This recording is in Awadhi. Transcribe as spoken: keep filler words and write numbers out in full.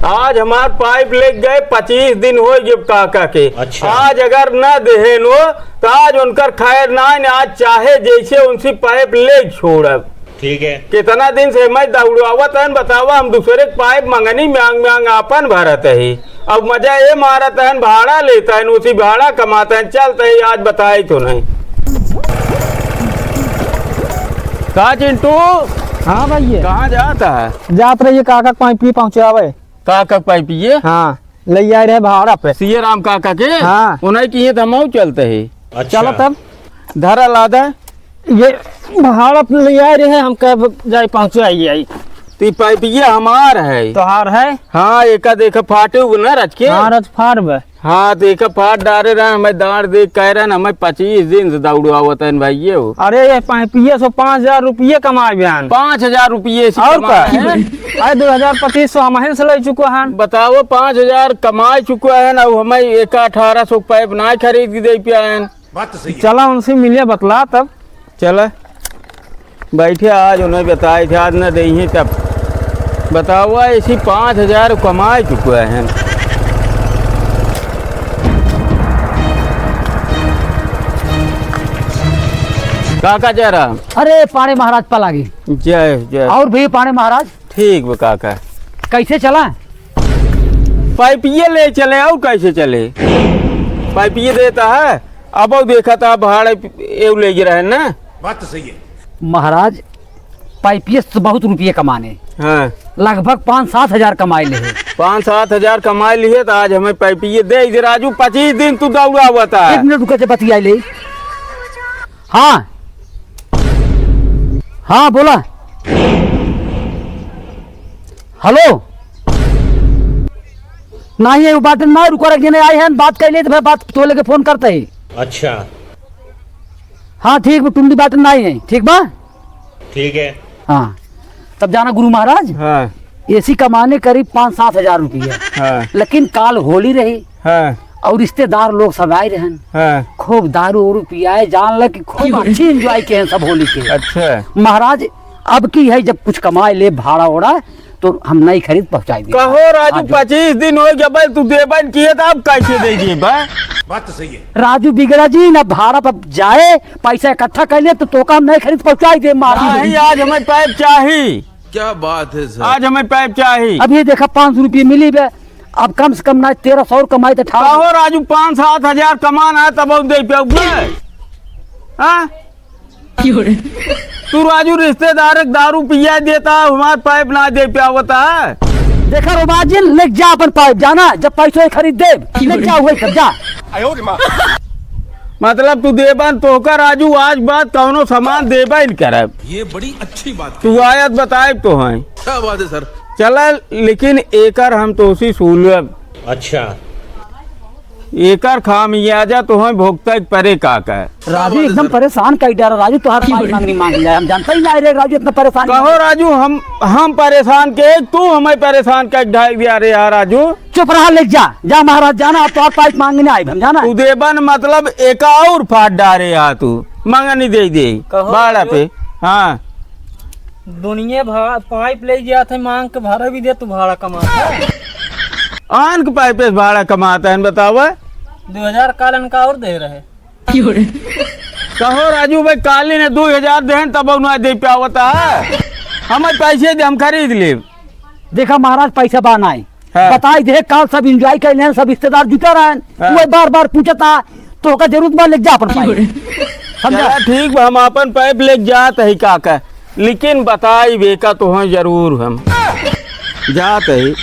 आज हमार पाइप लेके गए, पच्चीस दिन होइ गए काका के। अच्छा। आज अगर न देहेन वो, तो आज उनकर खैर नाहीं, आज चाहे जैसे उनसे पाइप लेके छोड़ब। ठीक है। कितना दिन से मैं दौड़ावत हन, बतावा, हम दूसरे के पाइप मंगनी मांग मांग आपन भरत ही। अब मजा ये मारत हन, भाड़ा लेत हन, उसी भाड़ा कमात हन, चलत ही, आज बताई तो नहीं। का चिंटू? हाँ भैया। कहाँ जात है? जात रहिए काका के पाइप पहुँचावे। काका के पाइप ये? हाँ, ले आए रहे भाड़ा पे। सीए राम काका के? हाँ। उन्हीं की ये तो हम चलत ही। अच्छा। चलो तब। धरा लादा। ये भाड़ा पे ले आए रहे, हम कब जाए पहुँचाई आई। तो ये पाइप ये हमार है। तोहार है? हाँ, एका देखा फाटे हुए ना रच के। हाँ, रच फाड़ बे। हाँ, देखा फाट डारे रहे, हमें दांड़ दे कह रहे हैं, हमें पच्चीस दिन से दौड़ावत हैं भाई ये हो। अरे, ये पाइपिये से पाँच हजार रुपये कमाए बयान। पाँच हजार रुपये से और कमाए का? हैं? अरे, दो हजार पच्चीस सौ हमहिन से ले चुका है। बताओ, पाँच हजार कमाए चुका है ना, हमें एक अठारह सौ पाइप ना खरीद के दे पिया है। बात तो सही है। चला उनसे मिले बतला तब। चला, बैठे, आज उन्हें बताए थे, आज न देइहीं तब। बतावा, इसी पाँच हजार कमाए चुका है। काका जरा। अरे पाड़े महाराज पलागी। जय, जय। और भी पाड़े महाराज? ठीक बा काका। कैसे चला? पाइपिये ले चले, और कैसे चले? पाइपिये देता है। अब वो देखा था भाड़ा एव ले गिरा है ना। बात तो सही है। महाराज, पाइपिये से बहुत रुपये कमाने। हाँ। लगभग पाँच सात हजार कमाई ले है। पाँच सात हजार कमाई लिए तो आज हमें पाइपिये दे दे राजू, पच्चीस दिन तू दौड़ा हुआ था। एक मिनट रुके, जब बतिया ले। हाँ। हाँ, बोला। हेलो। नाही है, वो बाटन ना रुको, रख देने आए हैं, बात कर ले तो फिर बात तो लेके फोन करते ही। अच्छा। हाँ, ठीक बा, टुंडी बाटन नाही है, ठीक बा? ठीक है। हाँ, तब जाना गुरु महाराज, हाँ। एसी कमाने करीब पाँच सात हजार रुपया। हाँ। लेकिन काल होली रही। हाँ। और रिश्तेदार लोग सब आए रहन। हाँ। खूब दारू उरू पियाए, जान ल कि खूब अच्छी एंजॉय किए हैं सब होली के। अच्छा। महाराज, अब की है जब कुछ कमाए ले भाड़ा ओड़ा, तो हम नहीं खरीद पहुँचाई दे। कहो राजू, हाँ, जो पच्चीस दिन हो गया भाई, तू देबन किए तो अब कैसे दे दिए बा? बात तो सही है। राजू बिगड़ा जी, ना भाड़ा पर जाए, पैसा इकट्ठा कर ले, तो तोका हम नहीं खरीद पहुँचाई दे, महाराज। नहीं, आज हमें पाइप चाही। क्या बात है सर? आज हमें पाइप चाही। अब ये देखा, पाँच सौ रुपये मिली बे, अब कम से कम ना तेरह सौ कमाई तो ठाओ। कहो राजू, पाँच सात हजार कमाना है, तब हम दे पाऊंगे। हाँ? क्यों रे? तू राजू रिश्तेदार के दारू पिया देता, हमार पाइप ना दे पावता है। देखा रोमाजिन, ले जा अपन पाइप, जाना जब पैसों खरीद दे, ले जा वही सब, जा। आयो रे माँ। मतलब तू देबन तोहका राजू आज बाद कौनो सामान देबे न करब। ये बड़ी अच्छी बात तू कही। आयत बताए तो हैं। क्या बात है सर। चला, लेकिन एकर हम तोसी सुनब। अच्छा। एकर खामियाजा तोहैं भुगतै के परे काका। राजू क्या बात है एकदम सर। परेशान कर दिया राजू, तोहार पाइप मांगनी मांग लिया, हम जानते ही नहीं रहे राजू इतना परेशान। कहो राजू, हम, हम परेशान के, तू हमें परेशान कर ढाई दिया रे यार राजू। चुप रहा, ले जा, जा महाराज, जाना, अब तोहार पाइप मांगने आए हम, जाना। तू देबन मतलब एक और फाट डारे आ तू, मांगनी दे दे, कहो बाड़ा राजू। पे, हाँ। दुनिया भा-, पाइप ले गया था, मांग के भाड़ा भी दे, तू भाड़ा कमाता है। आन के पाइप से भाड़ा कमाता है, बतावा। दो हजार कालन का और दे रहे। कहो राजू भाई, काली ने दो हजार देहन, तब उन्हें दे पावता है। हमें पैसे दे, हम खरीद ले। देखा महाराज, पैसा बा नाई। हाँ। बताई दे, काल सब एंजॉय कर लेन, सब रिश्तेदार जुटा रहन। हाँ। वो बार बार पूछता, तोहका जरूरत बा, ले जा अपन पाइप। समझा? चला ठीक बा, हम अपन पाइप ले जात ही काका, लेकिन बताई बेका तोहैं जरूर हम जात ही।